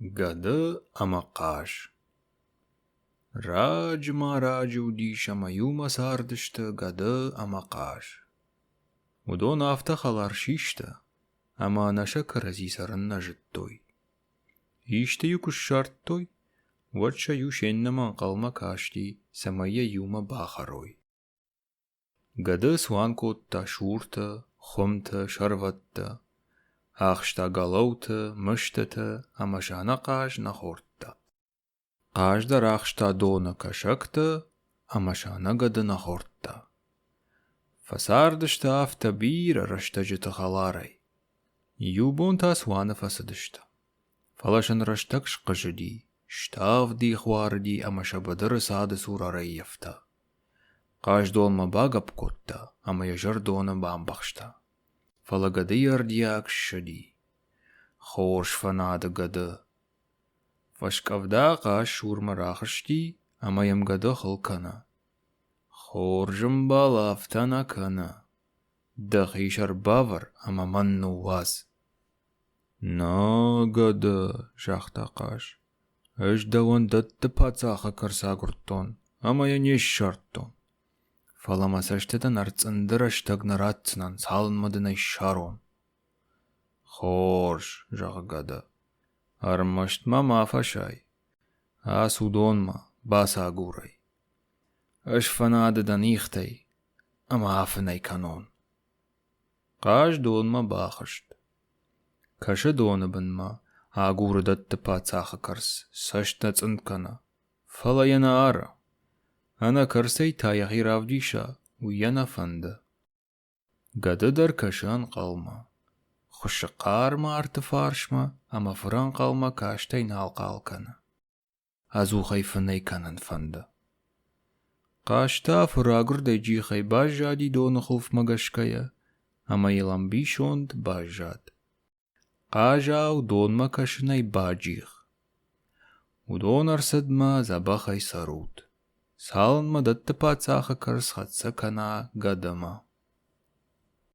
Гӕды ӕмӕ хъаз. Раджы-ма-раджы уыдис ӕмӕ иумӕ цардысты гӕды ӕмӕ хъаз. Уыдон афтӕ хӕлар систы, ӕмӕ ӕнӕ сӕ кӕрӕдзи цӕрын нӕ зыдтой. Исты-иу куы ссардтой, уӕд сӕ иу се ннӕмӕ ӕнхъӕлмӕ касти, цӕмӕй йӕ иумӕ бахӕрой. Гӕды цуан кодта суртӕ, хуымтӕ, сӕрвӕттӕ, ахста гӕлӕуты, мыстыты ӕмӕ сӕ ӕнӕхъаз нӕ хордта. Хъаз дӕр ахста доны кӕсӕгты ӕмӕ сӕ ӕнӕгӕды нӕ хордта. Фӕцардысты афтӕ бирӕ рӕстӕджыты хӕларӕй. Иу бон та цуаны фӕцыдысты. Фӕлӕ сын рӕстӕг схъызыди, ставд их уарыди ӕмӕ сӕ быдыры цады цур ӕрӕййӕфта. Хъаздонмӕ багӕпп кодта ӕмӕ йӕ зӕрдоны бамбӕхста. Фӕлӕ гӕдыйы ӕрдиаг ссыди. Хорз фӕнады гӕды. Фӕскъӕвда хъаз сурмӕ рахызти ӕмӕ йӕм гӕды хыл кӕны. Хорз ӕмбал афтӕ нӕ кӕны. Дӕхи сӕр бавӕр ӕмӕ мӕн ныууадз. Нӕ, гӕды, загъта хъаз. Ӕз дӕуӕн дӕтты паддзахы кӕрц агуырдтон ӕмӕ йӕ не ссардтон. Фӕлӕ мӕ цӕстытӕн ӕрцъынды рӕстӕг нӕ ратдзынӕн, цалынмӕ дын ӕй ссарон. Хорз, зӕгъы гӕды, ӕрмӕст мӕ ма фӕсай. Ацу донмӕ, бацагур ӕй. Ӕз фӕнады дӕн ихтӕй ӕмӕ афынӕй кӕнон. Хъаз донмӕ бахызт. Кӕсы доны бынмӕ, агуры дӕтты паддзахы кӕрц, цӕст нӕ цъынд кӕны, фӕлӕ йӕ нӕ ары. Ӕнӕ кӕрцӕй та йӕхи равдиса, уый йӕ нӕ фӕнды. Гӕды дӕр кӕсы ӕнхъӕлмӕ. Хуыссы хъарм арты фарсмӕ ӕмӕ фырӕнхъӕлмӕ кастӕй нал хъал кӕны. Ӕдзух ӕй фынӕй кӕнын фӕнды. Хъазта фырагуырдӕй джихӕй баззади доны хуылфмӕ гӕсгӕйӕ, ӕмӕ йыл ӕмбисонд баззад. Хъазау донмӕ кӕсынӕй баджих. Уыдон ӕрцыдмӕ дзӕбӕхӕй цӕрут, цалынмӕ дӕтты паддзахы кӕрц хӕццӕ кӕна гӕдымӕ.